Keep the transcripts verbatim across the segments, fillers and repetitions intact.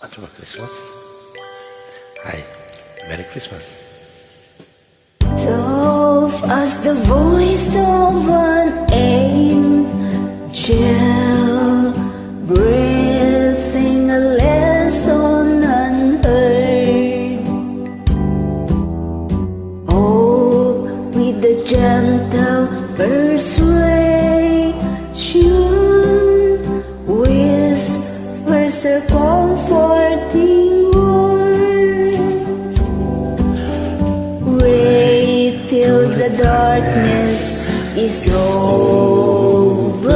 At Christmas. Hi. Merry Christmas. Soft as the voice of an angel, breathing a lesson unheard. Oh, with a gentle persuasion, whispers her comforting word. Wait till the darkness is over.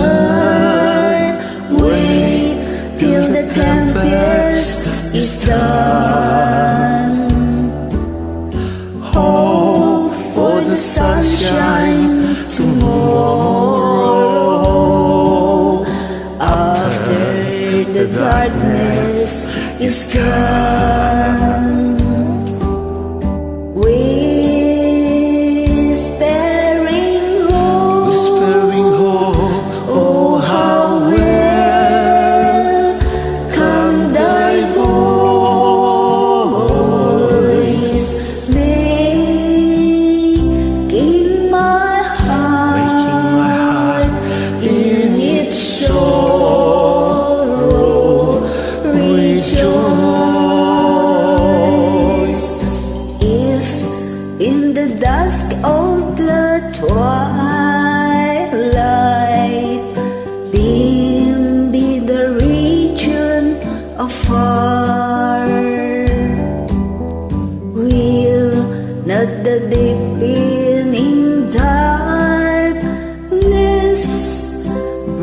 Wait till the tempest is done. Hope for the sunshine tomorrow. After the darkness is gone. Whispering hope, whispering hope, oh, how welcome thy voice, making my heart, making my heart in its sorrow rejoice. If in the dusk of the twilight, dim be the region afar, will not the deepening darkness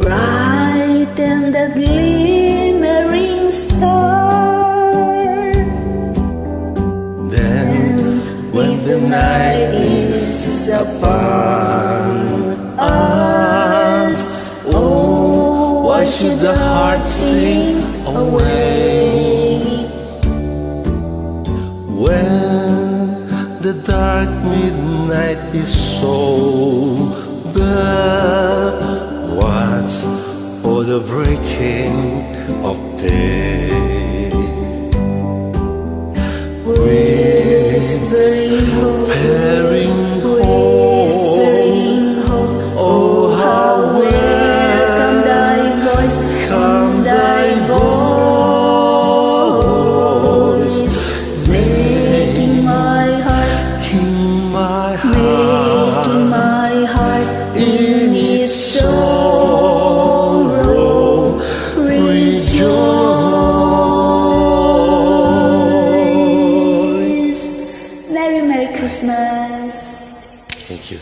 brighten the glimmering star? Then, when the night is upon us, oh, why should the heart sing away? When the dark midnight is so dark, watch for the breaking of day. Whispering hope, whispering hope, oh, how welcome thy voice, come thy voice, making my heart, making my heart in its sorrow rejoice. Merry, Merry Christmas. Thank you.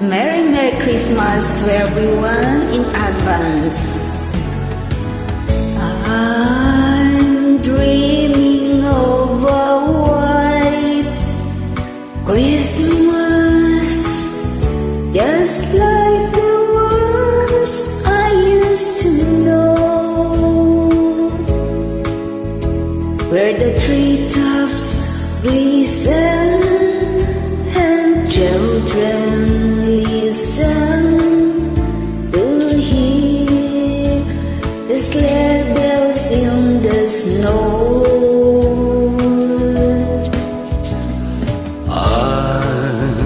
Merry, Merry Christmas to everyone in advance. I'm dreaming of a white Christmas, just like the ones I used to know, where the treetops glisten and children listen to hear the sleigh bells in the snow. I'm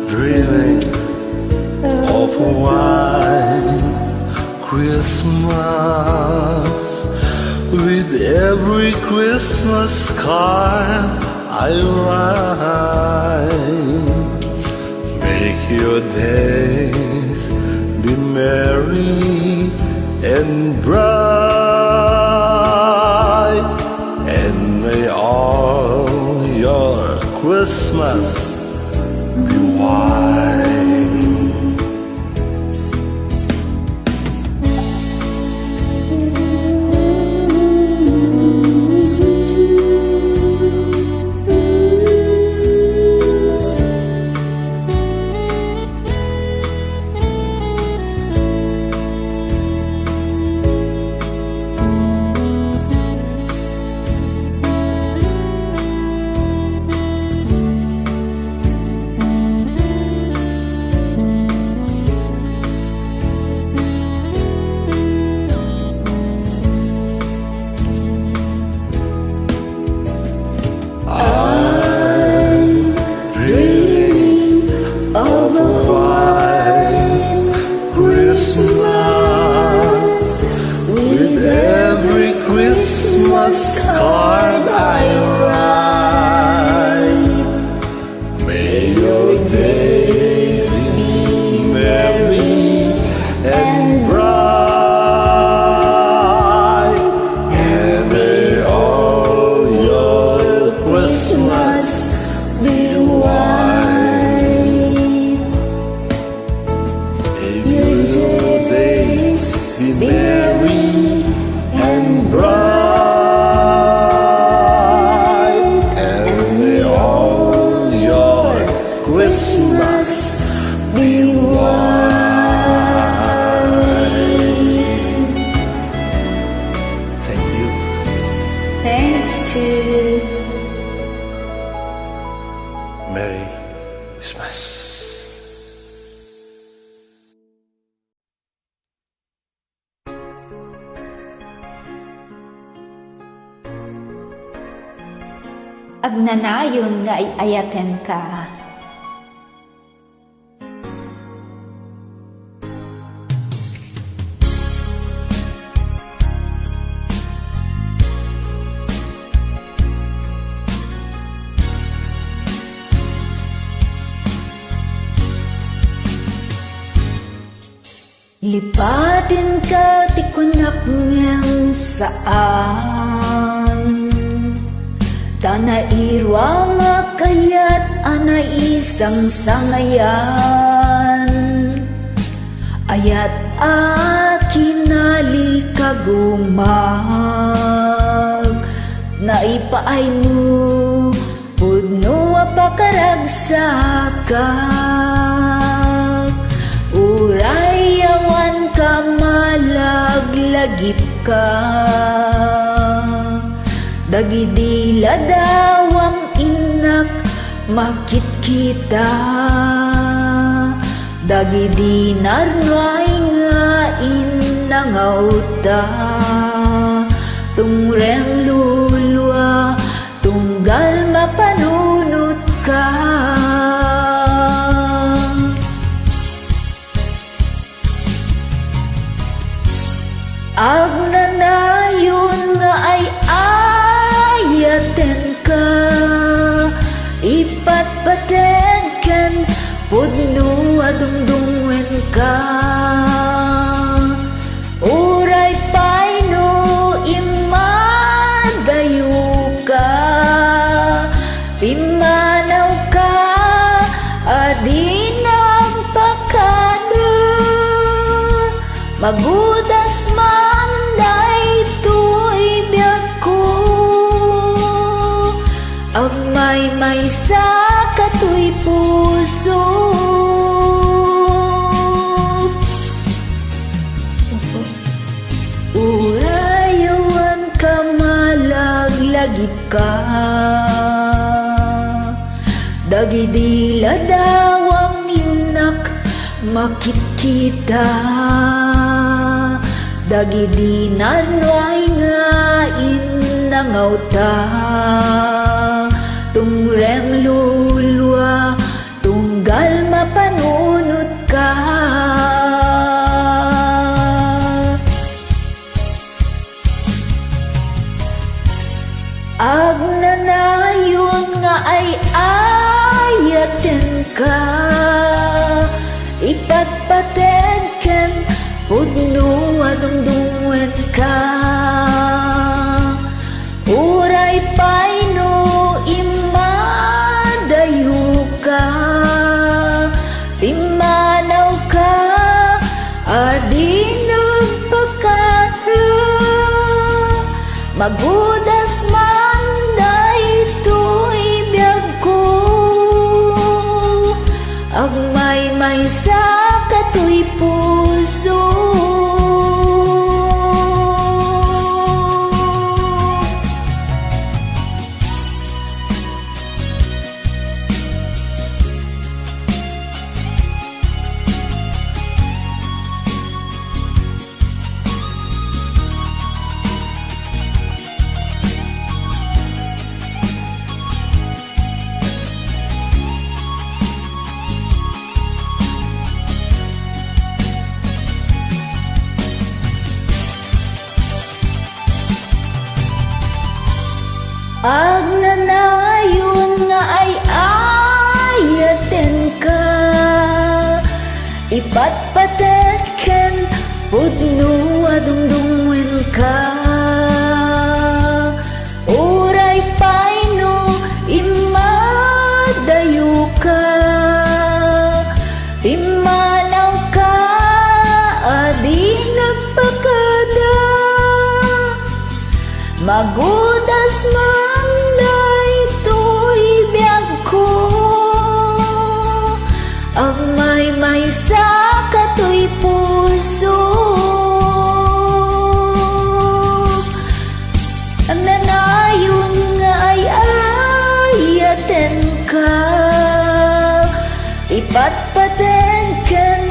dreaming of a white Christmas. With every Christmas card I write, make your days be merry and bright, and may all your Christmas be white. Your days be merry and bright, and may all your Christmas be white. May your days be merry and bright, and may all your Christmas be white. Thank you. Thanks to Merry Christmas. Agnanayon nga ay-ayatenka. Lipatenka ti kunak ngem saan, ta nairuam a kayat a naisangsangayan. Ayat a kinalikagumag, naipaaymo, pudno a pakaragsakak. Uray awan ka malaglagipka, dagidi ladawam innak makitkita. Dagidi narnuay nga innangawta, tungrem lulua, tunggal mapanunotka. Agnanayon nga ay-ayatenka, ipatpated ken pudno a dungdungenka. Uray pay no immadayoka, pimmanawka a di nagpakada. Magudas man daytoy biagko, agmaymaysa katoy puso. Uray awan ka malaglagipka, dagidi ladawam innak makitkita. Dagidi narnuay nga innangawta, tungrem lulua, tunggal mapanunotka. Agnanayon nga ay-ayatenka, ipatpated ken pudno a dungdungenka. Uray pay no immadayoka, pimmanawka a di nagpakada. Magudas man daytoy biagko, agmaymaysa katoy puso. Pudno a dumdummoenka, uray pay no immadayoka, pimmanawka a di nagpakada. Magudas man daytoy biagko, agmaymaysa katoy puso. Nanayon nga ay-ayatenka, ipatpateg ken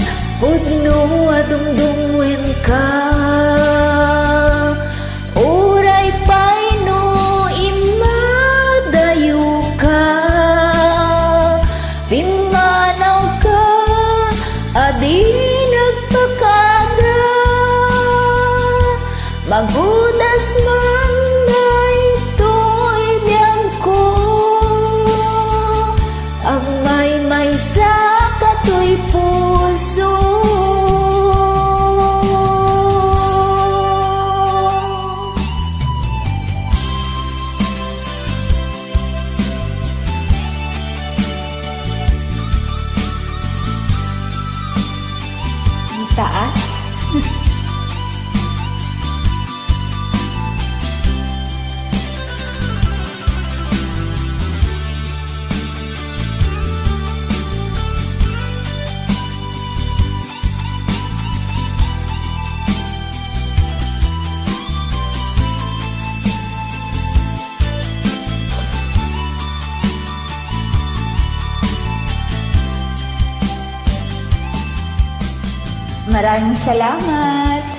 pudno a dumdummoenka. Uray pay no immadayoka, pimmanawka a di nagpakada. Magudas man daytoy biagko, agmaymaysa katoy puso. Ang taas. Maraming salamat.